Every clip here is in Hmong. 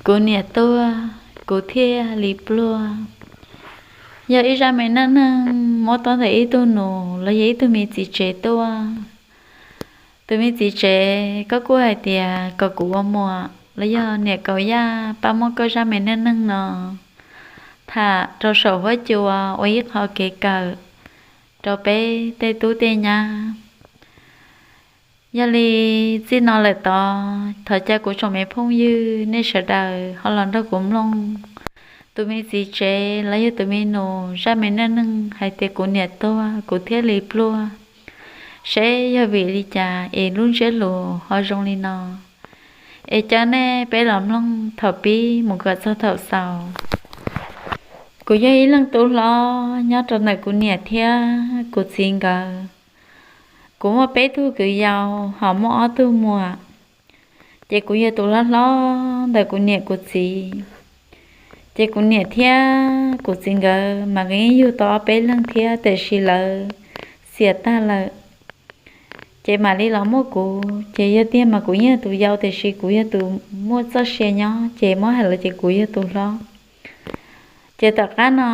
Kuv niam tuaj, kuv thiaj li pluag. Yog ib zaj me neej neeg muab tau ntawm ib tug nus los yog ib tug me txiv tsev tuaj. Tus me txiv tsev, koj kuj hais tias kom kuv ua muam los yog niam kaus yaj pab muab koj zaj me neej neeg no tham rau saum huab cua ua ib qho kev kawm rau peb tej tub tej nyab. Yog li txij no lawm tod, thov caw kuv tsoom me phooj ywg nej sawv daws ho los nrog kuv mloog tus me txiv tsev los yog tus me nus zaj me neej neeg hais tias kuv niam tuag kuv thiaj li pluag, seb yog vim li cas es lub ntsiab lus ho zoo li no. Es caw nej peb los mloog thaum pib mus kom txog thaum xaus. Kuv yog ib leej tub hlob nyob rau ntawm kuv niam thiab kuv txiv nkawd. Kuv muaj peb tug kwv yau ho muaj ob tug muam. Ces kuv yog tus hlob hlob ntawm kuv niam kuv txiv. Ces kuv niam thiab kuv txiv nkawd mas nkawd yeej yug tau ob peb leeg thiab tiam sis lawv xiam tag lawm. Ces mam li los muaj kuv, ces yog tiag mas kuv yeej yog tus yau tiam sis kuv yog tus muaj txoj sia nyob, ces muab hais los ces kuv yog tus hlob. Ces tom qab no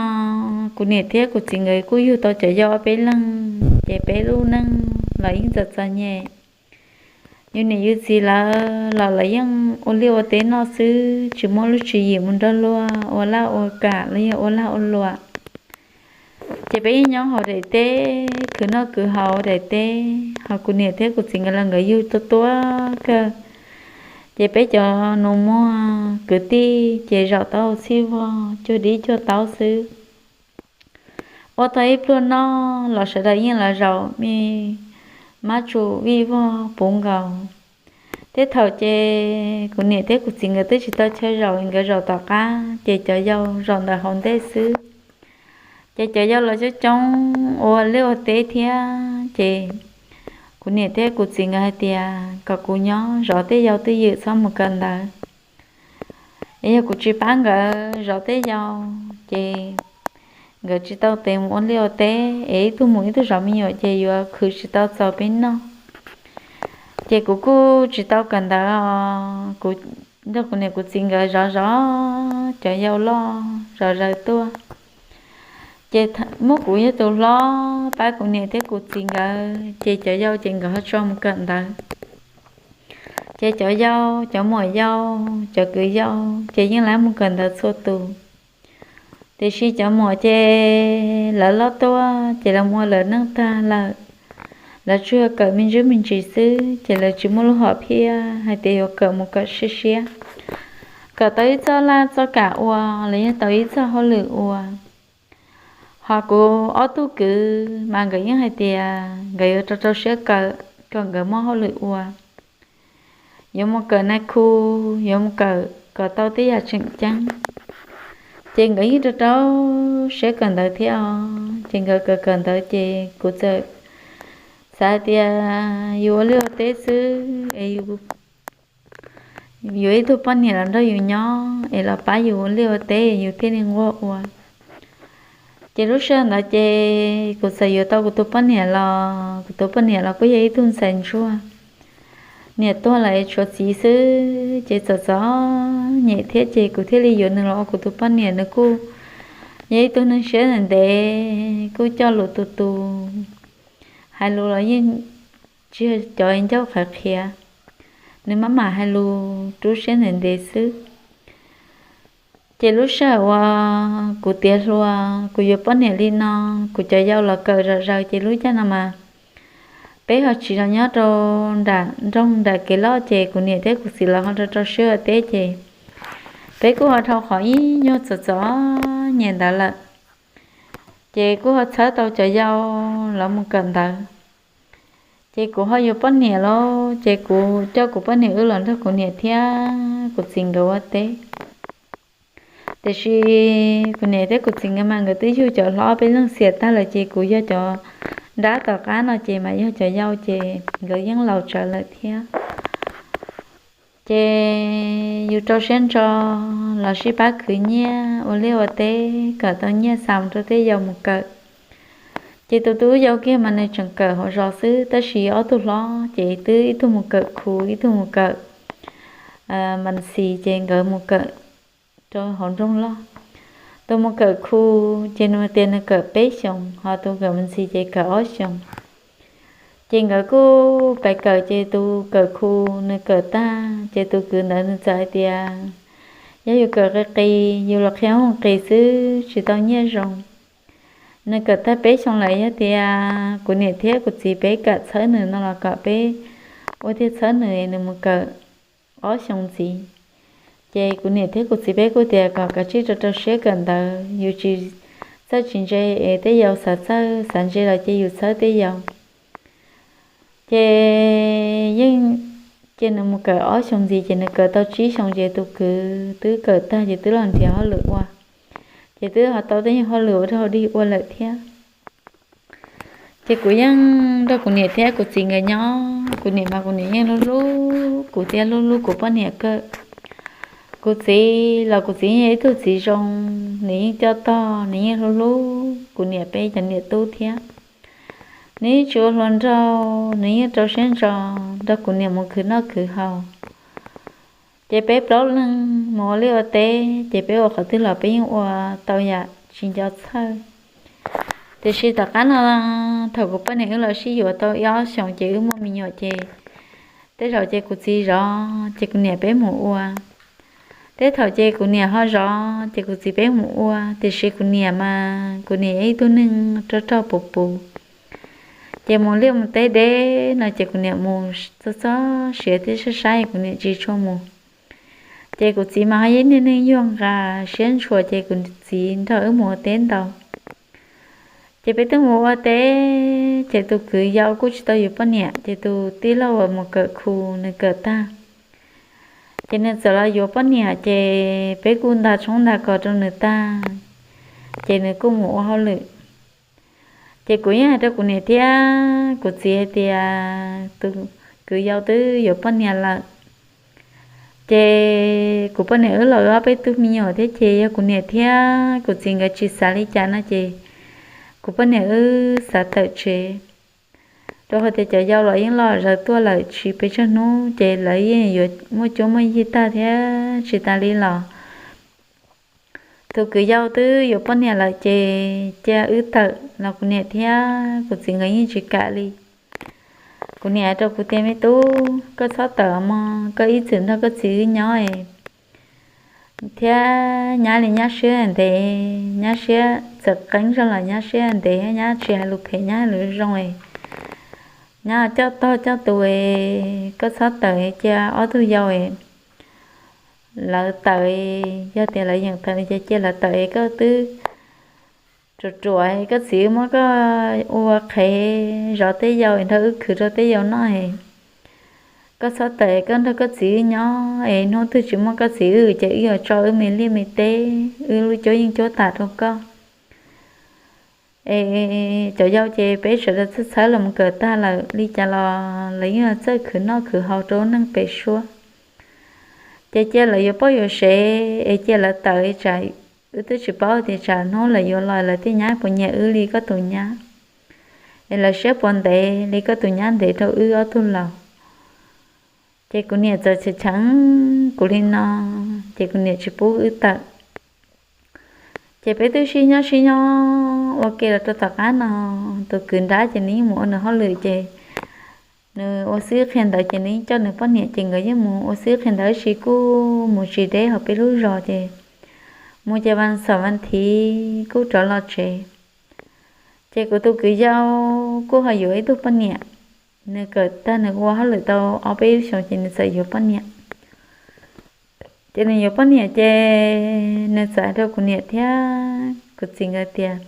kuv niam thiab kuv txiv nkawd kuj yug tau cov yau ob peb leeg, ces peb lub neej los yeej txom txom nyem. Yus niam yus txiv lawv los lawv yeej ua liaj ua teb noj xwb, tsis muaj lub tswv yim mus nrog luag ua laj ua kam los yog ua lag ua luam. Ces peb yeej nyob hauv daim teb, khwv noj khwv haus daim teb, ho kuv niam thiab kuv txiv nkawd los nkawd yug tuaj tuaj kawg. Ces peb cov nus muag kwv tij ces zaum tau txhij vog cuag dib cuag taub xwb. Ua tau ib pluag noj los sawv daws yeej los zaum me mab tsu vij vog puv nkaus. Tej thaum ces kuv niam thiab kuv txiv nkawd twb tsis tau chaw zaum, nkawd zaum tom qab, ces cov yau zaum ntawm hauv ntej xwb. Ces cov yau los coob coob ua liaj ua teb thiab, ces kuv niam thiab kuv txiv nkawd hais tias kom kuv nyob zov tej yau twj ywm txhob mus kawm ntawv. Es yog kuv tsis pab nkawd zov tej yau, ces nkawd tsis tau tes mus ua liaj ua teb, es ib tug mus ib tug zov me nyuam ces yuav khwv tsis tau txaus peb noj. Ces kuv kuj tsis tau kawm ntawv os, kuv nrog kuv niam kuv txiv nkawd zov zov cov yau loj zov zaws tuaj. Ces muab kuv yog tus hlob pab kuv niam thiab kuv txiv nkawd, ces cov yau ces nkawd ho tso mus kawm ntawv. Ces cov yau, cov muam yau, cov kwv yau ces yeej lawv mus kawm ntawv txhua tus. Tiam sis cov muam ces lawv loj tuaj ces lawv mus ua lawv neej tag lawm. Lawv tsuas yog kawm me ntsis me ntsis xwb, ces lawv tsis muaj lub hom phiaj hais tias yuav kawm mus kawm siab siab, kawm tau ib txoj laj txoj kam ua los yog tau ib txoj hauj lwm ua. Ho kuv ob tug kwv mas nkawd yeej hais tias nkawd yuav rau rau siab kawm kom nkawd muaj hauj lwm ua, yuav mus kawm nais khu, yuav mus kawm kom tau tej yam tseem ceeb. Ces nkawd yeej rau rau siab kawm ntawv thiab os. Ces nkawd kawm kawm ntawv ces kuv txawm xav hais tias yus ua liaj ua teb xwb es yus yuav ib tug poj niam los nrog yus nyob es los pab yus ua liaj ua teb yus thiaj li nquag ua. Ces lub sij hawm ntawd ces kuv txawm yuav tau kuv tus poj niam los, kuv tus poj niam los kuj yog ib tug ntxhais ntsuag, niam tuag lawm tshuav txiv xwb, ces txom txom nyem thiab ces kuv thiaj li yuav nws los ua kuv tus poj niam. Nws kuj yog ib tug neeg siab ntev ntev, kuj coj lus tus tus, hais lus los yeej tsis yog cov ncauj qhawv qhiav, nws maj mam hais lus rub siab ntev ntev xwb. Ces lub sij hawm uas kuv tiav hluas, kuv yuav poj niam li no, kuv cov yau los kawm zom zaws ces lub caij no mas peb ho tsis los nyob rau nram nroog nram kev loj, ces kuv niam thiab kuv txiv lawv ho rau rau siab ua teb, ces peb kuj ho dhau qhov ib nyuag txom txom nyem ntawd lawm. Ces kuj ho txhawb tau cov yau lawv mus kawm ntawv. Ces kuv ho yuav poj niam lauj, ces kuv coj kuv poj niam wb los nrog kuv niam thiab kuv txiv nkawd ua teb. Tiam sis kuv niam thiab kuv txiv nkawd mas nkawd twb yug cov hlob peb leeg xiam tag lawm, ces kuv yog cov nrab tom qab no, ces mas yog cov yau ces nkawd yeej laus tsawv lawm thiab. Ces yus rau siab ntso los sib pab khwv nyiaj ua liaj ua teb kom tau nyiaj xa mus rau tej yau mus kawm. Ces tus tub yau kiag mas nws tseem kawm hauv zos xwb, tab sis ob tug hlob ces twb ib tug mus kawm khu, ib tug mus kawm mas xis, ces nkawd mus kawm rau hauv nroog loj. Tus mus kawm khu ces nws tias nws kawm peb xyoos, ho tus kawm mus ntxiv ces kawm ob xyoos. Ces nkawd kuj pais kawm ces tus kawm khu nws kawm tag ces tus kwv ntawd nws txawm hais tias, yog yus kawm qis qis, yus los qhia hauj qis xwb tsis tau nyiaj zoo. Nws kawm tag peb xyoos lawm, yog tias kuv niam thiab kuv txiv peb kam txhawb nws no los kom peb ua thiaj txhawb nws, nws mus kawm ob xyoos ntxiv. Ces kuv niam thiab kuv txiv peb kuj tias kom kav tsij rau rau siab kawm ntawv, yus tsis txawj tsis ntse es tej yau xav txawj xav ntse los ces yus txhawb tej yau. Ces yeej cia nws mus kawm ob xyoos ntxiv ces nws kawm tau tsib xyoos ces tus kwv twb kawm tag ces twb los nrhiav hauj lwm ua, ces twb ho tau tej nyuag hauj lwm ua rau hauv dig ua lawm thiab. Ces kuv yeej nrog kuv niam thiab kuv txiv nkawd nyob, kuv niam mas kuv niam yeej hlub hlub kuv thiab hlub hlub kuv poj niam kawg. Kuv txiv los kuv txiv yog ib tug txiv zoo, nws yeej coj tog, nws yeej hlub hlub kuv niam peb cov niam tub thiab. Nws yeej tsis ua hluas nraug, nws yeej rau siab ntso nrog kuv niam mus khwv noj khwv haus. Ces peb plaub leeg mus ua liaj ua teb ces peb ua qhov twg los peb yeej ua tau yam tsis nco txhawj. Tiam sis tom qab no thaum kuv poj niam wb los sib yuav tau ib ob xyoos ces wb muaj me nyuam ces tej zaum ces kuv txiv zov ces kuv niam peb mus ua. Tej thaum ces kuv niam ho zov ces kuv txiv peb mus ua, tiam sis kuv niam mas kuv niam yog ib tug neeg rog rog puv puv. Ces mus liaj mus teb deb no ces kuv niam mus txog txog siav thiab sab sab kuv niam tsis tshua mus. Ces kuv txiv mas ho yog niag neeg yuag nqa siab ntshua ces kuv txiv nrog wb mus ua teb ntau. Ces peb twb mus ua teb ces tus kwv yau kuj tsis tau yuav poj niam ces tus tij laug uas mus kawm khu nws kawm tag ces nws txawm los yuav poj niam ces peb kuj nta tshoob nta kos rau nws tag ces nws kuj mus ua hauj lwm. Ces kuv yeej hais rau kuv niam thiab kuv txiv hais tias tus kwv yau twb yuav poj niam lawm. Ces kuv poj niam wb los wb ob peb tug me nyuam thiab ces yog kuv niam thiab kuv txiv nkawd tsis xav li cas no ces kuv poj niam wb xav tawm tsev. Rau qhov tias cov yau los yeej loj zawv tuaj lawm tsis pes tsawg hnub ces lawv yeej yuav muaj cuab muaj yig tag thiab tsis tas li los tus kwv yau twb yuav poj niam lawm ces cia wb tawm los kuv niam thiab kuv txiv nkawd yeej tsis kam li. Kuv niam hais rau kuv tias me tub, koj txhob tawm mog, koj ib txwm nrog koj txiv wb nyob thiab nyab li nyab siab ntev, nyab siab txawm qeeb zog los nyab siab ntev, nyab tsis hais lus phem, nyab hais lus zoo. Nyab coj tog coj tus, koj txhob tawm, cia ob tug yau lawv tawm, yog tias lawv yeem tawm ces cia lawv tawm, koj twb ruam ruam, koj txiv wb muab koj ua qhev zov teb yau nrog wb khwv rau teb yau noj. Koj txhob tawm, koj nrog koj txiv wb nyob es hnub twg tsis muaj koj txiv wb ces wb yuav tso wb me liaj me teb, wb lub cuab yeej cuab tas rau koj. Es cov yau ces peb sawv daws txhawb txhawb los mus kawm tag lawm li cas los lawv yeej txawj khwv noj khwv haus rau neej pem suab. Ces cia lawv yuav poj yuav sev es cia lawv tawm, tsam wb twb tsis paub tias tsam hnub lawv yuav los lawv tej nyab puas nyiam wb li koj tus nyab, es lawv siab puas ntev li koj tus nyab ntev rau wb ob tug laus. Ces kuv niam txawm cheem cheem kuv li no, ces kuv niam tsis pub wb tawm. Ces peb twb sib nyob sib nyob ua ke los rau tom qab no, tus kwv nrab ces nws yeej mus ua nws hauj lwm ces nws ua xib qhia ntawv ces nws yeej coj nws poj niam ces nkawd yeej mus ua xib qhia ntawv, tab sis kuj mus tsis deb hauv peb lub zos ces mus ces vas xaum vas thiv kuj rov los tsev. Ces kuv tus kwv yau kuj ho yuav ib tug poj niam, nws kawm tag nws ua hauj lwm tau ob peb xyoos ces nws txawm yuav poj niam. Ces nws yuav poj niam ces nws txawm hais rau kuv niam thiab kuv txiv nkawd tias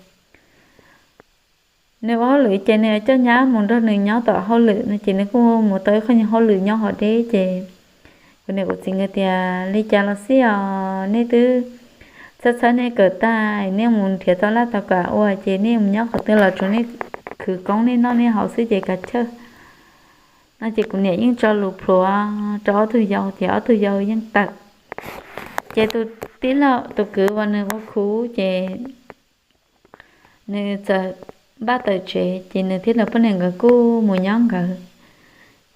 nws ua hauj lwm ces nws coj nyab mus nrog nws nyob tom hauj lwm no ces nws kuj mus tau ib qho hauj lwm nyob hov deb ces kuv niam kuv txiv nkawd tias li cas los xij os, nej twb txhawb txhawb nej kawm tag, nej mus nrhiav tau laj tau kam ua ces nej mus nyob qhov twg los tsuav nej khwv koob nej noj nej haus xwb ces kav chawj no ces kuv niam yeej tso lus plhuav rau ob tug yau ces ob tug yau yeej tawm. Ces tus tij laug tus kwv uas nws ua khuv ces nws txawm npaj tawm tsev ces nws thiab nws poj niam nkawd kuj mus nyob nkawd.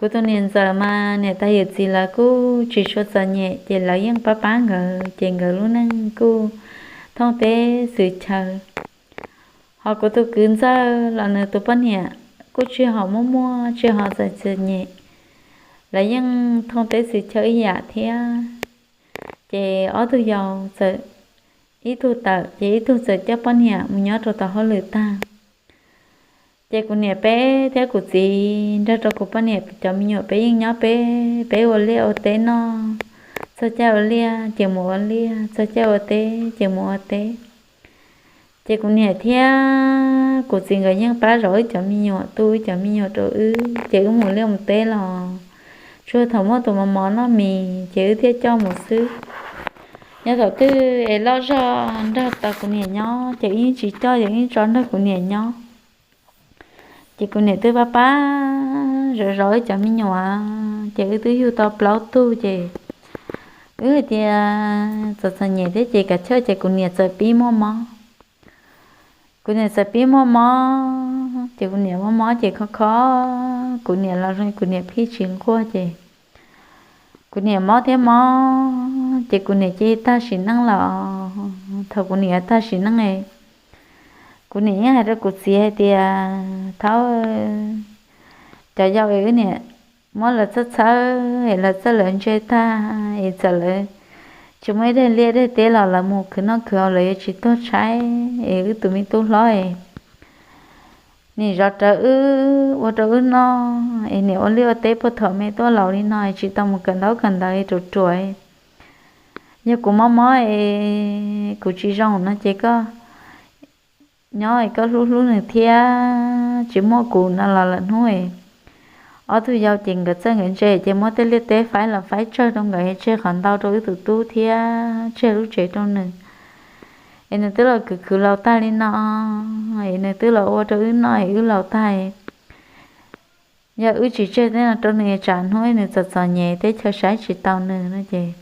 Kuv tus niam ntxawm mas niam tais yawm txiv lawv kuj tsis tshua txom nyem ces lawv yeej pab pab nkawd ces nkawd lub neej kuj thoob teb xwm chaw. Ho kuv tus kwv ntxawg los nws tus poj niam kuj tsis ho muaj muaj tsis ho txom txom nyem, lawv yeej thoob teb xwm chaw ib yam thiab. Ces ob tug yau txawm, ib tug tawm ces ib tug txawm coj poj niam mus nyob rau tom hauj lwm tag. Ces kuv niam peb thiab kuv txiv nrog rau kuv poj niam cov me nyuam peb yeej nyob peb, peb ua liaj ua teb noj, txog caij ua liaj ces mus ua liaj, txog caij ua teb ces mus ua teb. Ces kuv niam thiab kuv txiv nkawd yeej pab zov wb cov me nyuam, tu wb cov me nyuam rau wb, ces wb mus liaj mus teb los tsuas thaum muaj tus mov mov noj mis ces wb thiaj coj mus xwb. Nyob thaum twg es loj zog nrog tau kuv niam nyob ces wb yeej tsis coj, ces wb yeej tso nrog kuv niam nyob. Ces kuv niam twb pab pab zov zov wb cov me nyuam, ces wb twb yug tau plaub tug ces wb hais tias txom txom nyem thiab ces kav chawj ces kuv niam txawm pib muaj mob. Kuv niam txawm pib muaj mob ces kuv niam muaj mob ces kho kho kuv niam los zoo kuv niam phij tsis nquag ces kuv niam mob thiab mob ces kuv niam cia li tag sim neej los. Thaum kuv niam tag sim neej, kuv niam yeej hais rau kuv txiv hais tias, Thaub, cov yau es wb niam muab lawv txhawb txhawb es lawv txawj lawv ntse tag es txawm lawv tsis muaj ib daig liaj daig teb los lawv mus khwv noj khwv haus lawv yuav tsis tuag tshaib es wb tus me tub hlob es nim zov rawv wb ua rau wb noj es niam ua liaj ua teb puag thaum me tuaj laus li no es tsis tau mus kawm ntaub kawm ntawv es ruam ruam. Yog kuv mob mob es kuv tsis zoo no ces koj nyob es koj hlub hlub nws thiab, tsis muaj kuv no los lawm hnub es. Ob tug yau ces nkawd txawj nkawd ntse ces muab tej liaj teb faib los faib tsawg rau nkawd es tseg qhov ntau rau wb tus tub thiab tseg lub tsev rau nws. Es nws twb los khwv khwv laus tag li no es nws twb los ua rau wb noj es wb laus tag, yog wb tsis tseg tej no rau nws tsam hnub nws txom txom nyem teb chaws saib tsis taus nws no ces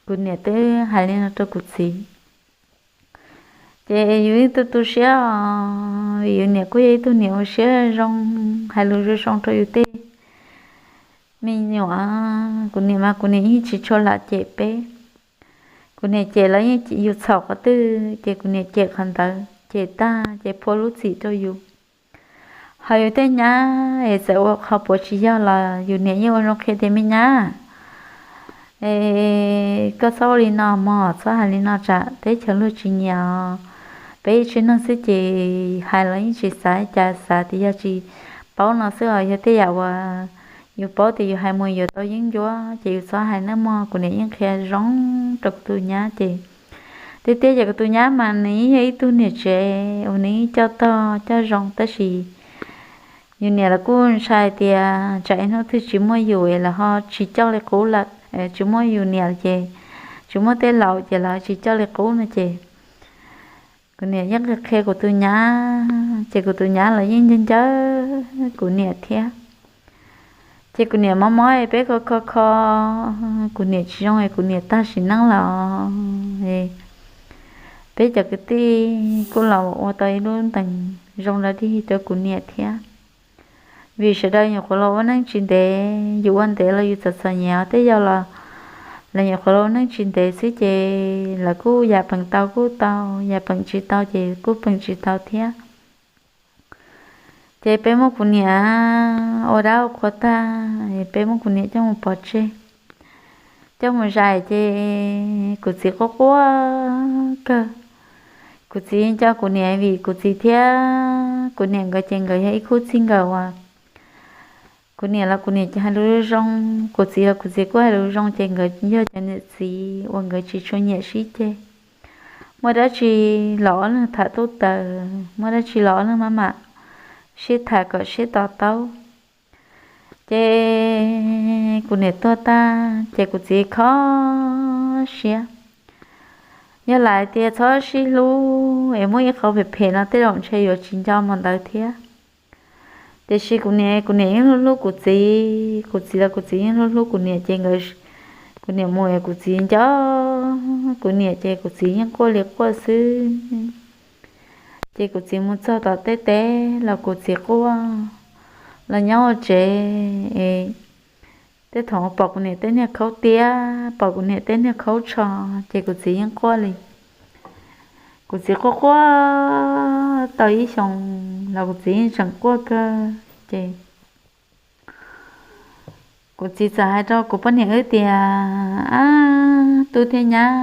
kuv niam twb hais li no rau kuv txiv. Ces yus yeej tu tu siab os, vim yus niam kuj yog ib tug niam ua siab zoo, hais lus zoo zoo rau yus tej me nyuam. Kuv niam mas kuv niam yeej tsis tshua lam cem peb. Kuv niam cem los yeej yus txhaum qhov twg ces kuv niam cem qhov ntawd, cem tag ces phua lub txim rau yus. Ho yus tej nyab es txawm ua qhov puav tsis yog los yus niam yeej ua zoo qhia tias, Me nyab, es koj txhob ua li no mog, txhob hais li no tsam teb chaws luag tsis nyiam os. Peb ib tsev neeg xwb ces hais los yeej tsis xav cas, xav tias yog tsis paub no xwb os, yog tej yam uas yus paub tias yus hais mus yuav tau yeeb ncuab ces yus txhob hais nawb mog. Kuv niam yeej qhia zoo rau kuv tus nyab ces tiag tiag ces kuv tus nyab mas nws yeej yog ib tug niam tsev uas nws yeej coj tog coj zoo tab sis yus niam los kuj ntshai tias tsam ib hnub twg tsis muaj yus es lawv ho tsis coj li qub lawm, tsis muaj yus niam ces tsis muaj tej laus ces lawv tsis coj li qub no ces kuv niam yeej qhia qhia kuv tus nyab ces kuv tus nyab los yeej ncawg ncawg kuv niam thiab. Ces kuv niam mob mob es peb kho kho kho, kuv niam tsis zoo es kuv niam tag sim neej los peb cov kwv tij kuj los ua tau ib lub ntees zoo dog dig rau kuv niam thiab. Vim sawv daws nyuam qhuav los ua neej tsis ntev, yus ua ntev los yus txom txom nyem, tej yau los lawv nyuam qhuav los ua neej tsis ntev xwb ces lawv kuj yam peem tau kuj tau, yam peem tsis tau ces kuj peem tsis tau thiab. Ces peb muab kuv niam ua dab ua qhua tag, peb muab kuv niam coj mus pov tseg, coj mus zais ces kuv txiv quaj quaj kawg. Kuv txiv nco kuv niam vim kuv txiv thiab kuv niam nkawd ces nkawd yog ib khub txij nkawm uas kuv niam los kuv niam ces hais lus zoo, kuv txiv los kuv txiv kuj hais lus zoo ces nkawd yog cov niam txiv uas nkawd tsis tshua nyiam sib ceg. Muaj dab tsi los ob leeg tham tub taws, muaj dab tsi los ob leeg maj mam sib tham kom sib to taub. Ces kuv niam tuag tag ces kuv txiv kho siab. Yog lam hais tias txhob sib hlub es muaj ib qho phem phem no tej zaum ntshe yuav tsis nco mus ntawd thiab. Tiam sis kuv niam, kuv niam yeej hlub hlub kuv txiv, kuv txiv los kuv txiv yeej hlub hlub kuv niam ces nkawd, kuv niam mus es kuv txiv nco kuv niam ces kuv txiv yeej quaj li quaj xwb. Ces kuv txiv mus txog tom tej teb los kuv txiv quaj, los nyob hauv tsev es Tej thaum pom kuv niam tej niag khaub tiab, pom kuv niam tej niag khaub tsho, ces kuv txiv yeej quaj li. Kuv txiv quaj quaj tau ib xyoos los kuv txiv yeej tseem quaj kawg. Ces kuv txiv txawm hais rau kuv poj niam wb tias, Ab, tub thiab nyab,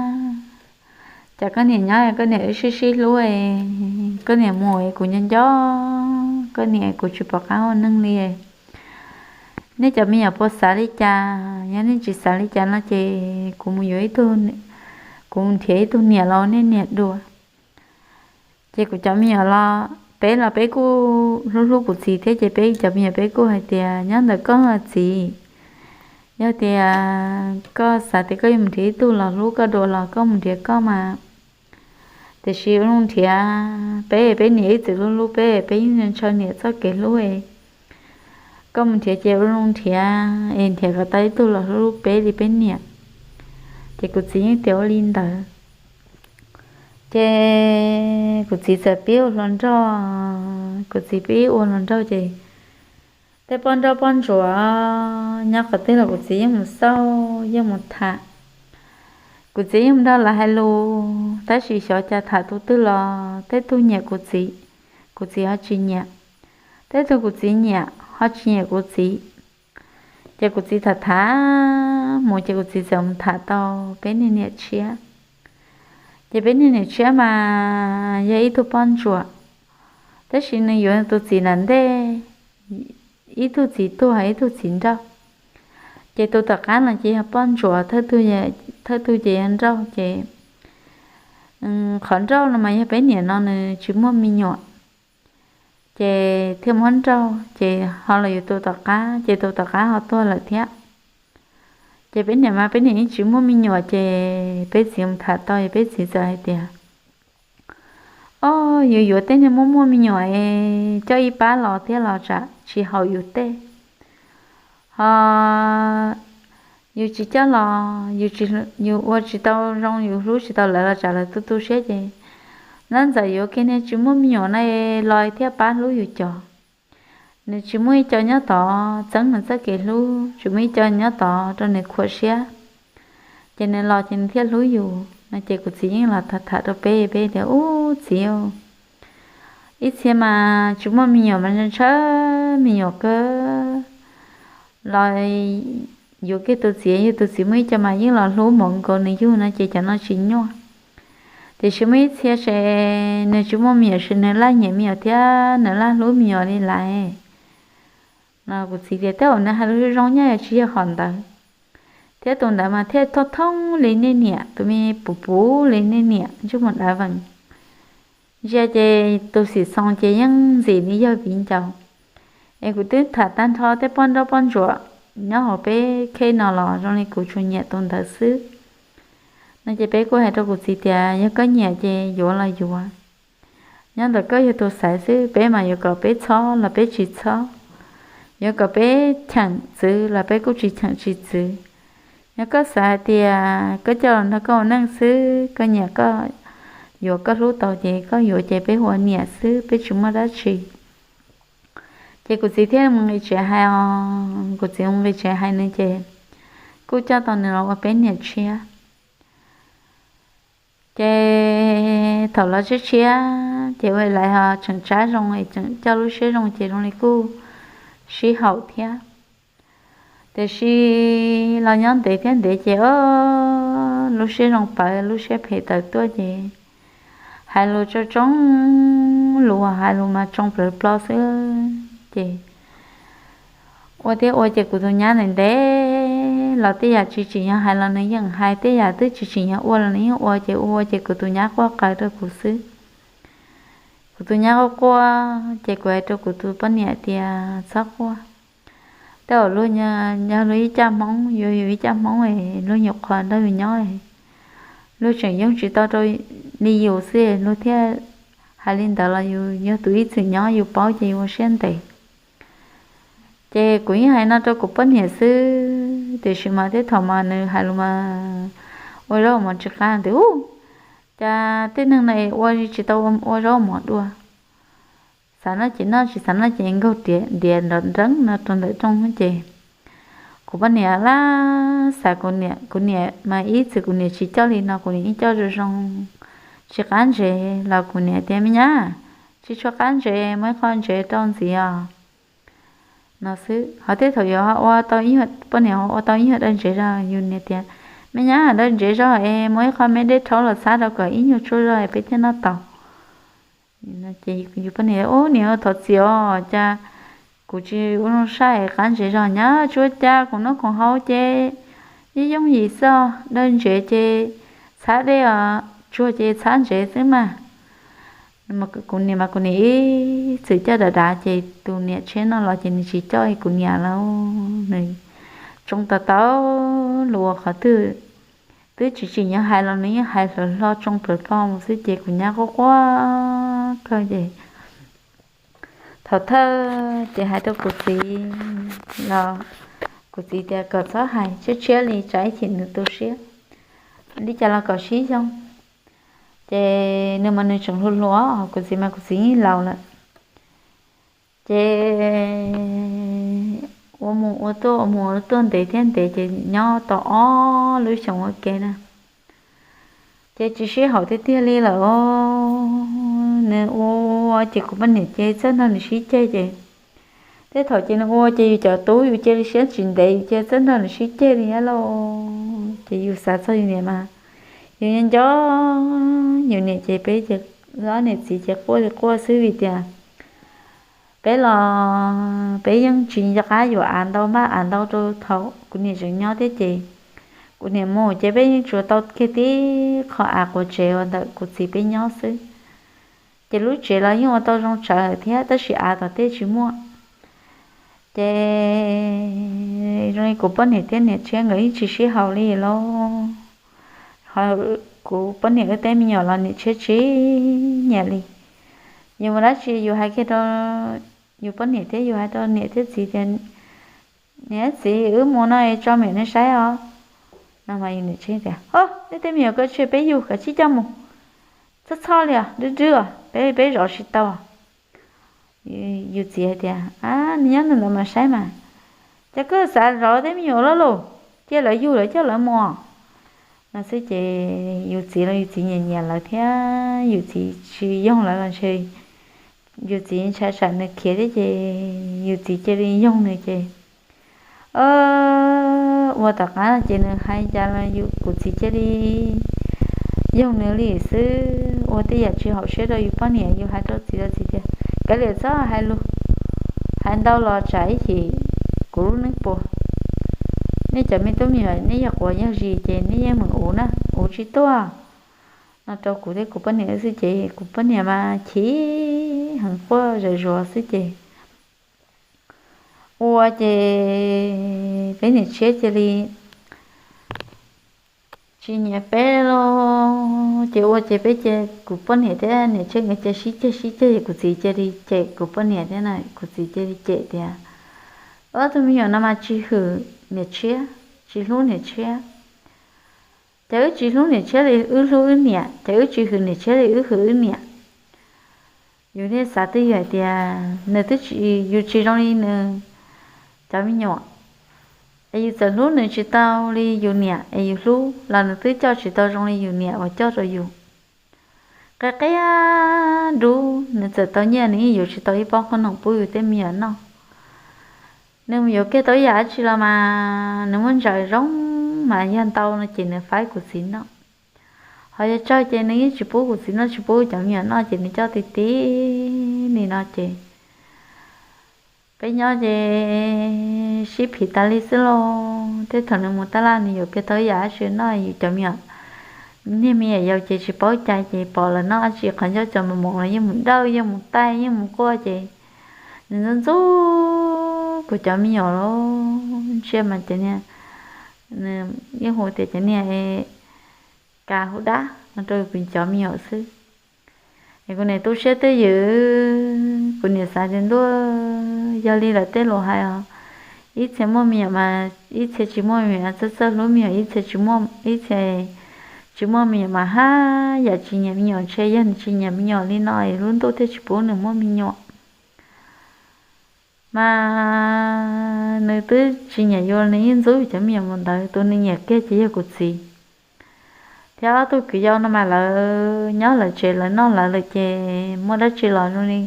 cas koj niam nyob koj niam wb sib sib hlub, koj niam mus es kuv nyob nco koj niam, kuv tsis pom qab ua neeg li. Nej cov me nyuam puas xav li cas? Yog nej tsis xav li cas no ces kuv mus yuav ib tug, kuv mus nrhiav ib tug niam los ua nej niam dua. Ces kuv cov me nyuam los peb los peb kuj hlub hlub kuv txiv thiab, ces peb cov me nyuam peb kuj hais tias, Nyob ntawm koj txiv, yog tias koj xav tias koj yuav mus nrhiav ib tug los hlub koj dua los koj mus nrhiav koj mas. Tiam sis ua zoo nrhiav, peb peb niam ib txwm hlub hlub peb, peb yeej ntshaw niam txoj kev hlub. Koj mus nrhiav ces ua zoo nrhiav es nrhiav kom tau ib tug los hlub hlub peb li peb niam. Ces kuv txiv yeej tias ua li ntawd. Ces kuv txiv txawm pib ua hluas nraug, kuv txiv pib ua hluas nraug ces tej poj nrauj poj ntsuam nyob qhov twg los kuv txiv yeej mus xauj yeej mus tham. Kuv txiv yeej mus nrog lawv hais lus, tab sis xyov cas tham tus twg los tej tug nyiam kuv txiv, kuv txiv ho tsis nyiam, tej tug kuv txiv nyiam ho tsis nyiam kuv txiv. Ces kuv txiv tham tham mus ces kuv txiv txawm mus tham tau peb niag niam tshiab. Ces peb niag niam tshiab mas yog ib tug poj ntsuam, tab sis nws yuav tus txiv nram ntej, ib tug txiv tuag ib tug txiv nrauj. Ces tus tom qab no ces yog poj ntsuam, thawj tug ces yog nrauj. Ces qhov nrauj no mas yog peb niam no nws tsis muaj me nyuam, ces thiaj muab nrauj, ces ho los yuav tus tom qab, ces tus tom qab ho tuag lawm thiab. Ces peb niam mas peb niam yeej tsis muaj me nyuam, ces peb txiv mus tham tau es peb txiv txawm hais tias, Ob, yus yuav tej niag muaj muaj me nyuam es coj ib pab los thiab los tsam tsis haum yus tej. Ho yus tsis coj los, yus ua tsis tau zoo, yus hlub tsis tau lawv los tsam lawv tu tu siab ces nab ntxawm yuav kiag niag tsis muaj me nyuam na los thiaj pab hlub yus cov. Nws tsis muaj ib co nyob tod txeeb nws txoj kev hlub, tsis muaj ib co nyob tod rau nws khuam siab, ces nws los ces nws thiaj hlub yus no. Ces kuv txiv yeej los tham tham rau peb, peb tias, Ub txiv, ib txhia mas tsis muaj me nyuam mas ntshaw me nyuam kawg los yuav kiag tus txiv, yog tus txiv muaj ib co mas yeej los hlub mov nkaus nws yug no ces cov no tsis nyuaj. Tiam sis muaj ib txhia ces nws tsis muaj me nyuam ces nws laj nyiam me nyuam thiab nws laj hlub me nyuam li lawm no. Kuv txiv tias, Tej zaum nws hais lus zoo zoo nyaj, yog tsis yog qhov ntawd, thiab tus ntawd mas thiaj thooj thooj li nej niam, tus me puv puv li nej niam ntsej muag dav vees. Ntsia ces tus xim xoo ces yeej ntxim li yawg viv ncaus. Es kuv twb tham tag nrho tej poj nrauj poj ntsuam nyob hauv peb khej no los zoo li kuv tsuas nyiam tus ntawd xwb no. Ces peb kuj hais rau kuv txiv tias, Yog koj nyiam ces yuav los yuav. Nyob ntawm koj yog tus xaiv xwb, peb mas yuav kom peb txhob los peb tsis txhob, yuav kom peb cheem txwv los peb kuj tsis cheem tsis txwv. Yog koj xav hais tias koj coj los nrog koj ua neej xwb, koj nyiam koj yuav koj hlub tau ces koj yuav ces peb ua niam xwb, peb tsis muaj dab tsi. Ces kuv txiv thiaj mus nqis tsev hais os, kuv txiv mus nqis tsev hais nws ces kuj coj tau nws los ua peb niam tshiab. Ces thaum los tshiab tshiab ces ua lawv ho tseem tsab zoo es tseem coj lub siab zoo ces zoo li kuj sib haum thiab. Tiam sis los nyob ntev thiab ntev ces o, lub siab zoo pawv lub siab phem tawm tuaj ces hais lus tsoo tsoo, lus hais lus mas tsoo plawv plo xwb. Ces ua thiab ua ces kuv tus nyab ntev ntev los tej yam tsis tsim nyog hais los nws yeej hais, tej yam twb tsis tsim nyog ua los nws yeej ua, ces ua ua ces kuv tus nyab quaj qw rau kuv xwb. Kuv tus nyab quaj quaj ces kuv hais rau kuv tus poj niam tias, Txhob quaj. Tej zaum luag yog luag ib caj Hmoob, yuav yus ib caj Hmoob es luag nyuam qhuav nrog yus nyob, luag tseem yoog tsis tau rau li yus xwb luag thiaj hais li ntawd los yus yog tus ib txwm nyob yus paub ces yus ua siab ntev. Ces kuv yeej hais no rau kuv poj niam xwb, tiam sis mas tej thaum mas nws hais lus mas ua zaub mov tsis qab tias, Ub, cas tej neeg no ua tsis tau ua zaub mov dua. Xav noj ces noj, tsis xav noj ces nkaug ntiav nrov nreeb no rau ntawm rooj ces Kuv poj niam laj xav kuv niam, kuv niam mas ib txwm kuv niam tsis coj li no, kuv niam yeej coj zoo zoo, tsis qab ntsev los kuv niam tias, Me nyab, tsis tshua qab ntsev, muaj ib qho ntsev rau ntxiv os, no xwb. Ho tej thaum yus ua tau ib, poj niam ua tau ib nyuag daw ntsev zog, yus niam tias, Me nyab, daw ntsev zog es muaj ib qho me dej rhaub los txhab rau kom ib nyuag tsuag zog es peb thiaj noj tau. Ces yus poj niam, Ub, niam, thov txim os, cas kuv tsis ua zoo saib, qab ntsev zog nyab, tsuas cas kuv noj khoom haus ces yeej yooj yim xwb, daw ntsev ces txhab dej os, tsuag ces txhab ntsev xwb mas. Kuv niam mas kuv niam ib txwm coj dav dav, ces tus niam tsheb no los ces nws tsis coj kuv niam lawm, nws tsoo tau tau lus qhov twg twb tsis tsim nyog hais los nws yeej hais hlo hlo tsoo plaws plo mus xwb, ces kuv nyab quaj quaj kawg ces thaum thawj ces hais rau kuv txiv los kuv txiv tias kom txhob hais tshiab tshiab li, tsam ib chim nws tu siab, li cas los kom sib yoog. Ces nws mas nws tseem hluas hluas, kuv txiv mas kuv txiv yeej laus lawm. Ces ua mus ua tuaj, ua mus ua tuaj ntev thiab ntev, ces nyob tau ob lub xyoos ua ke na, ces tsis sib haum tiag tiag li lawm. Nws ua ces kuv poj niam ces txawj nrog nws sib ceg, ces tej thaum ces nws ua ces yus cov tub yus cia li siab tsis ntev, yus cia li txawj nrog nws sib ceg li thiab lauj. Ces yus xav txog yus niam mas yus nco nco yus niam, ces peb ces ob niam txiv ces quaj li quaj xwb, vim tias peb los peb yeej tsis nco qab yuav av ntau, npaj av ntau rau thaum kuv niam tseem nyob thiab, ces kuv niam mus ces peb yeej tsuas tau kiag tib qho av quav tsev uas ntawm kuv txiv peb nyob xwb. Ces lub tsev los yeej ua tau zoo tsawv thiab, tab sis av tom tej tsis muaj. Ces zoo li kuv poj niam thiab niam tshiab nkawd yeej tsis sib haum li lauj. Ho kuv poj niam wb tej me nyuam los niam tshiab tsis nyiam li. Yus mus dab tsi yus hais kiag rau yus poj niam thiab yus hais rau niam thiab txiv tias, Niam thiab txiv, wb mus no es tso me nyuam nej saib os, no mas yus niam tshiab tias, Ho, nej tej me nyuam koj tsis peb yug, kav tsij coj mus. Txhob txhob li os, dwb dwb os, peb peb zov tsis tau. Yus txiv hais tias, Nws nyob ntawm ntawd mas saib mas, cas koj xav zov tej me nyuam loj lauj, cia lawv yug lawv coj lawv mus. No xwb ces yus txiv los yus txiv nyiam nyiam lawv thiab, yus txiv tsis yoog lawv los ntshe yus txiv ntshai tsam nws khiav thiab ces yus txiv cia li yoog nws ces ua tom qab ces nws hais cas los yus, kuv txiv cia li yoog nws li xwb, ua tej yam tsis haum siab rau yus poj niam. Yus hais rau txiv los txiv tias, Kav liam, txhob hais lus, hais ntau los tsam ib chim kuv lub neej puas. Nej cov me tub me nyuam, nej yog quav yog zis ces nej yeej meem uv na, uv tsis tuaj. No rau kuv thiab kuv poj niam xwb ces kuv poj niam mas chim heev, quaj zom zuav xwb ces ua ces peb niam tshiab cia li tsis nyiam peb lauj. Ces ua ces peb cia, kuv poj niam thiab niam tshiab nkawd cia sib ceg sib ceg, kuv txiv cia li cem kuv poj niam thiab na, kuv txiv cia li cem tias, Ob tug me nyuam no mas tsis hwm niam tshiab, tsis hlub niam tshiab. Ces wb tsis hlub niam tshiab li wb hlub wb niam, ces wb tsis hwm niam tshiab li wb hwm wb niam. Yus thiaj xav twj ywm hais tias nws twb tsis, yus tsis zoo li nws cov me nyuam, es yus txawm hlub nws tsis tau li yus niam es yus hlub los nws twb coj tsis tau zoo li yus niam uas coj rau yus. Qia qia dub, nws txawm tau nyiaj nws yeej yuav tsis tau ib pob qhob noom pub yus tej me nyuam noj. Nws mus yuav kiag tau ib yam dab tsi los mas nws muaj ntsaws zoo mas yog ntau no ces nws faib kuv txiv noj. Ho yog tsawg ces nws yeej tsis pub kuv txiv noj, tsis pub cov me nyuam noj ces nws coj ti ti li no ces peb nyob ces sib phiv tas li xwb lauj. Tej thaum nws mus taj laj nws yuav kiag tau ib yam dab tsi noj, yus cov me nyuam, niag me nyuam yaus ces tsis paub cai ces pom lawv noj dab tsi qhov ncauj cov mus moov los yeej mus dawj yeej mus taij yeej mus quaj ces nws ntxub ntxub kuv cov me nyuam lauj. Ntsia mas cov niag, nws yeej hu tias cov niag ka hub dab no rau kuv cov me nyuam xwb. Es kuv niam tu siab twj ywm, kuv niam xav tias ntuj, yog li lawv tej lus hais os, ib txhia muaj me nyuam mas ib txhia tsis muaj me nyuam, txawj txawj hlub me nyuam, ib txhia tsis muaj, ib txhia tsis muaj me nyuam mas haj yam tsis nyiam me nyuam, ntshe yog nws tsis nyiam me nyuam li no es lub ntuj thiaj tsis pub nws muaj me nyuam. Mas nws twb tsis nyiam yus, nws yeej ntxub cov me nyuam mus ntawd, tus nws nyiam kiag ces yog kuv txiv. Thiab ob tug kwv yau no mas lawv nyob lawv tsev lawv noj lawv lawm ces muaj dab tsi los zoo li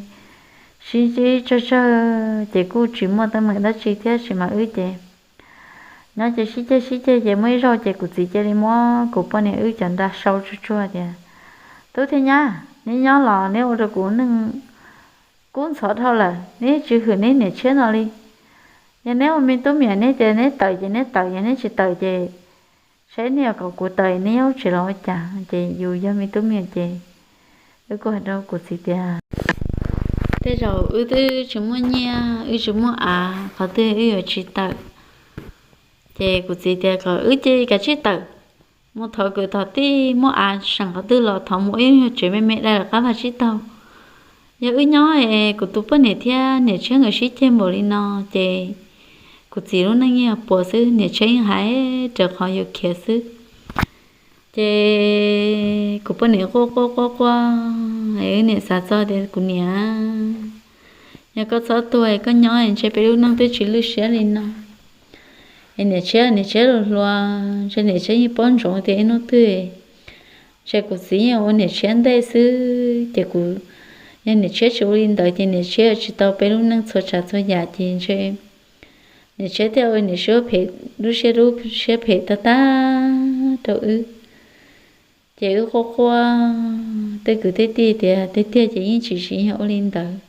sib ntsib tsawg tsawg ces kuj tsis muaj teeb meem dab tsi thiab sis mas wb ces nyob ces sib ceg sib ceg ces muaj ib zaug ces kuv txiv cia li muab kuv poj niam wb cov nra sau tsuag tsuag tias, tub thiab nyab, neb nyob los neb ua rau kuv neej kub ntxhov dhau lawm, neb tsis hwm neb niam tshiab no li. Yog neb ua me tub me nyuam neb tias neb tawm ces neb tawm, yog neb tsis tawm ces saib neb yog kom kuv tawm neb nyob tsev los ua cas, ces yus yog me tub me nyuam ces wb kuj hais rau kuv txiv tias, tej zaum wb twb tsis muaj nyiaj wb tsis muaj av qhov twg wb yuav tsis tawm. Ces kuv txiv tias kom wb cia li kav tsij tawm mus thov kwv thov tij muaj av seem qhov twg los thov mus, wb yog tsev me me dai lawm qab vaj tsib taug. Yog wb nyob es kuv tus poj niam thiab niam tshiab nkawd sib ceg npaum li no ces kuv txiv lub neej yeej puas xwb, niam tshiab yeej hais raws qhov yuav khiav xwb. Ces kuv poj niam quaj quaj quaj quaj, es wb niam xav txog tias kuv niam, yog koj txhob tuag es koj nyob es ntshe peb lub neej twb tsis lwj siab li no. Es niam tshiab, niam tshiab hluas hluas ntshe niam tshiab yeej paub ntsoov tias ib hnub twg ntshe kuv txiv yeej ua niam tshiab ntej xwb ces kuv, yog niam tshiab tsis ua li ntawd ces niam tshiab yuav tsis tau peb lub neej txhua tsav txhua yam ces ntshe niam tshiab thiaj ua niam tshiab phem, lub siab lub siab phem tag tag rau wb. Ces wb quaj quaj, tej kwv tej tij tias tiag tiag ces yeej tsis siv yog ua li ntawd.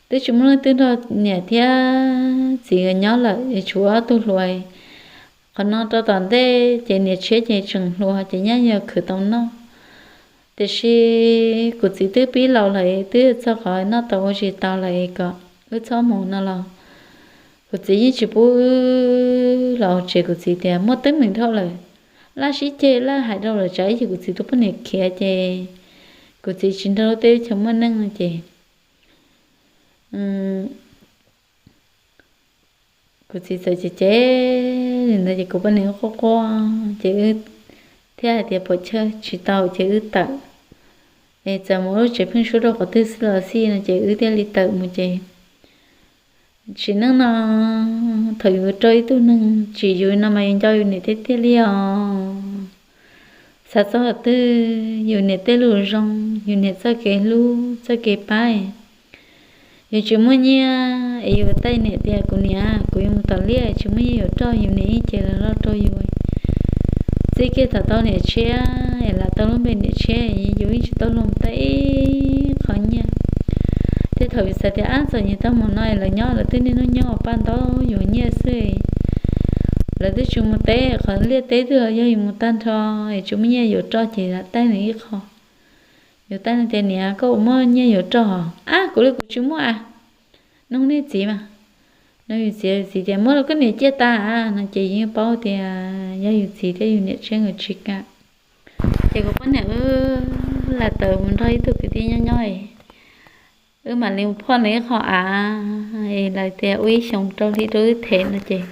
Twb tsis muaj leej twg nrog niam thiab txiv nkawd nyob lawm, tshuav ob tug hluas. Qhov no rau tom ntej ces niam tshiab ces tseem hluas ces nyaj yog khwv tau noj. Tiam sis kuv txiv twb pib laus lawm, twb txog qhov noj tau ua tsis tau lawm es kom wb txhob mus no los kuv txiv yeej tsis pub wb los tsev. Kuv txiv tias muaj teeb meem dhau lawm, laj sib ceg laj hais rau lawm tsam ib chim kuv txiv tus poj niam khiav ces kuv txiv tsis nrog lub teb chaws muaj neej no ces kuv txiv txawm cem cem li ntawd ces kuv poj niam quaj quaj ces wb thiaj hais tias pom chaw tsis tau ces wb tawm. Es txawm mus lub tsev pheeb suab rau qhov twg xwb los xij no ces wb thiaj li tawm mus ces sim neej no thaum yus raug ib tug neeg tsim yus no mas yus nco yus niam tiag tiag li os. Xav txog qhov twg yus niam tej lus zoo, yus niam txoj kev hlub txoj kev pab. Yus tsis muaj nyiaj es yus taij niam tias kuv niam kuv yuav mus tom liaj tsis muaj nyiaj yuav roj, yus niam yeej ces los loj rau yus. Txij kiag thaum tau niam tshiab es lam tau lub npe niam tshiab, yus yeej tsis tau luag mus taij ib qho nyiaj. Tej thaum yus xav tias ab txom nyem tag mus no es lawv nyob lawv twb niaj hnub nyob ua paj ntaub yuav nyiaj xwb. Lawv twb tsis mus teb, qhov liaj teb twg yog yus mus tag nrho es tsis muaj nyiaj yuav roj ces lam taij nws ib qho. Yus taij nws tias niam koj puas muaj nyiaj yuav roj? Ab kuv li kuv tsis muaj a. Nug nej txiv mas. Nug yus txiv, yus txiv tias muab rau koj niam ciaj tas no ces yus yeej paub tias yog yus txiv thiab yus niam tshiab nkawd tsis kam. Ces kuv poj niam wb lam tawm mus nrog ib tug kwv tij nyob nyob, wb mam li mus phoj nws ib qho av es lawv tias ua ib xyoos rau hli rau wb them no ces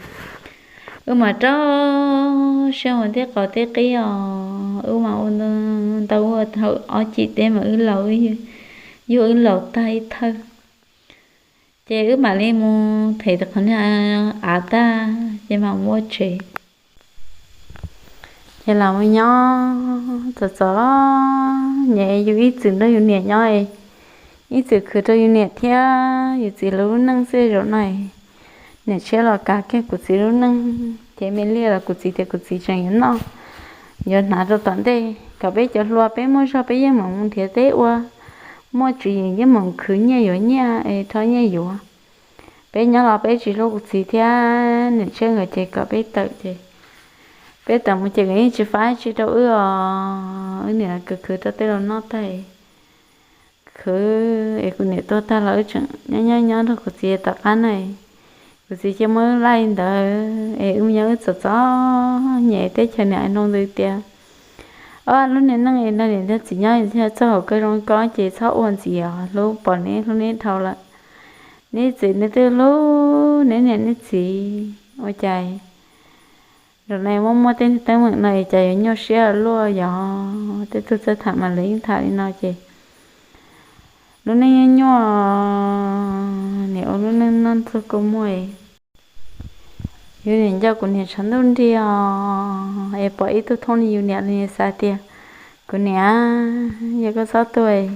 wb mam rau siab mus tej qos tej qib os, wb mam ua ntau ua thaum ob cim teb mas wb laus, yug wb laus tag ib thawj. Ces wb mam li mus them qhov niag av tag ces mam mus ua tsev. Ces los mus nyob txom txom nyem, yus ib txwm nrog yus niam nyob, ib txwm khwv rau yus niam thiab yus txiv lawv lub neej xwb. Zaum no niam tshiab los kav kiag kuv txiv lub neej, ces me liaj los kuv txiv tias kuv txiv tseem yuav noj, yuav hnav rau tom ntej kom peb cov hluas peb muaj zog peb yeej mam mus nrhiav teb ua, muaj tswv yim yeej mam khwv nyiaj yuav nyiaj es rho nyiaj yuav. Peb nyob los peb tsis hlub kuv txiv thiab niam tshiab nkawd ces kom peb tawm ces peb tawm mus ces nkawd yeej tsis faib tsi rau wb os. Wb niam khwv khwv rau tej laus noj tag, khwv es kuv niam tuag tag los wb tseem nyob nyob nyob nrog kuv txiv tom qab no. Kuv txiv cia muab wb laij ntawd es wb nyob wb txom txom nyem teb chaws niam hais ntoo ntws tias, ob lub niag neej es nrog niam nrog txiv nyob txog txoj hauv kawg zoo ko ces txhob ua ntxiv os, hlub pom neb hlub neb dhau lawm. Neb txiv neb twb hlub neb niam neb txiv ua cas zaum no muaj muaj tej teeb meem no es cas yuav nyuaj siab luaj yog tej tug txawj tham mas lawv yeej tham li no ces lub neej nyuaj nyuaj Ua lub neej noj txog kua muag, yus niam nco kuv niam tshav ntuj nrig os, es pom ib tug thooj li yus niam los xav tias, kuv niam, yog koj txhob tuag,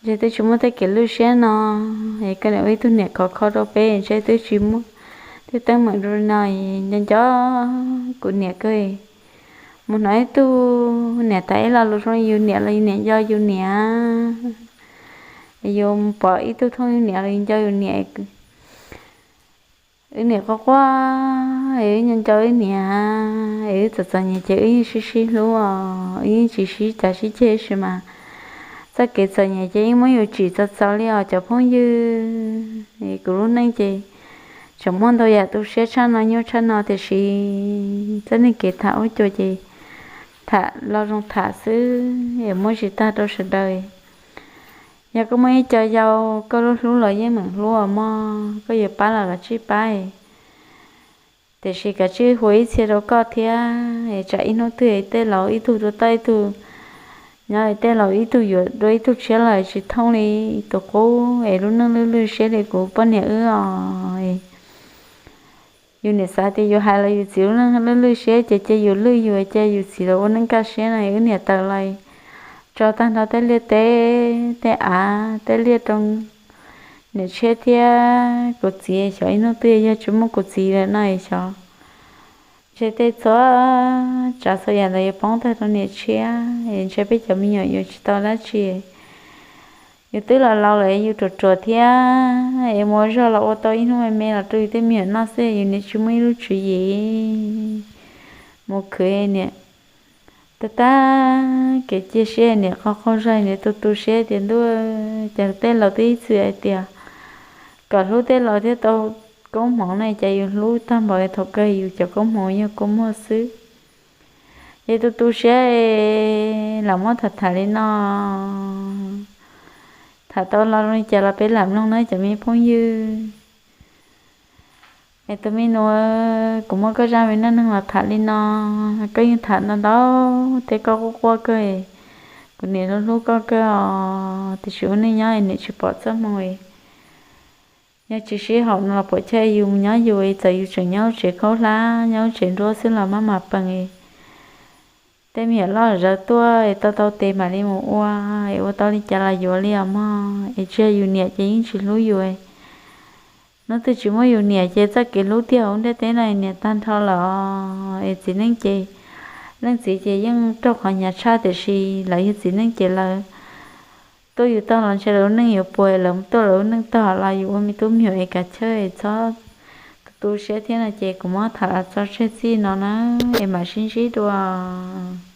ntshe twb tsis muaj tej kev lwj siab no, es koj niam ua ib tug niam khov kho rau peb ntshe twb tsis muaj tej teeb meem zoo li no. Nco nco kuv niam kawg, mus hnov ib tug niam tas ib lo lus zoo li yus niam los yus niam nco yus niam, yus pom ib tug thooj yus niam los yus nco yus niam. Wb niam quaj quaj, es wb nco nco wb niam, es wb txom txom nyem ces wb yeej sib sib hlub os, wb yeej tsis sib cav sib ceg tab sis mas txoj kev txom nyem ces yeej muab yus tsim txaus txaus li os cov phooj ywg. Kuv lub neej ces tseem muaj ntau yam tu siab tshaj no nyuaj tshaj no tiam sis txoj neej kev tham ua cua ces tham los zoo tham xwb es muab tsis tag rau sawv daws. Yog koj muaj ib co yau koj hlub hlub los yeej meem hlub os mog, koj yuav pab los kav tsij pab, tiam sis kav tsij hu ib txhia rau koj thiab, tsam ib hnub twg tej laus ib tug tuaj toj ib tug, nyob tej laus ib tug yuav dua ib tug tshiab los tsis thooj li tus qub es lub neej lwj lwj siab li kuv poj niam wb os. Yus niam xav tias yus hais los yus txiv lub neej lwj lwj siab ces cia yus lwj yus, cia yus txiv los ua neej kaj siab no. Wb niam tawm los tso tag nrho tej liaj teb tej av tej liaj rau niam tshiab thiab kuv txiv, xyov ib hnub twg yog tsis muaj kuv txiv lawm no xyov ntshe tej txhua tsav txhua yam ntawd yuav poob tag rau niam tshiab es ntshe peb cov me nyuam yuav tsis tau dab tsi. Yus twb los laus lawm, yus ruam ruam thiab es mus ua zog los ua tau ib hnub me me los rau yus tej me nyuam noj xwb, yus niam tsis muaj ib lub tswv yim mus khwv niam. Tag tag kev cia siab niam qaug qaug zog, niam tu tu siab tias ntuj, cas tej laus twb ib txwm hais tias kom hlub tej laus thiaj tau koob hmoov ne, cas yus hlub tag npaum thaum kawg yus cov koob hmoov yog kua muag xwb. Ces tu tu siab lam muab tham tham li no, tham tau lo li cas los peb lam mloog na cov me phooj ywg. Es tus me nus, kuv muab koj zaj me neej neeg los tham li no, koj yeej tham ntau ntau tej koj quaj quaj kawg, kuv niam hlub hlub koj kawg os, tiam sis ua neej nyob niam tsis pom txoj hmoo. Yog tsis sib haum no los puam chawj yus mus nyob yus, txawm yus tseem nyob lub tsev khaub hlab nyob lub tsev nruab xwb los maj mam peem. Tej me nyuam loj zawv tuaj es tau tau tes mam li mus ua, es ua tau li cas los yuav li os mog. Es tsis yog yus niam ces yeej tsis hlub yus. Hnub twg tsis muaj yus niam ces txoj kev hlub tiag hauv ntiaj teb no niam tag nrho lawm os. Es txiv neej ces, leej txiv ces yeej raug qhov hnyav tshaj tiam sis lawv yog txiv neej ces lawv tuaj yus tog los ntshe lawv lub neej yuav puas, lawv tuaj lawv lub neej tog los yus ua me tub me nyuam es kav chawj es txhob tu tu siab thiab no ces kuv muab tham los tso tseg txij no na, es mam sib ntsib dua.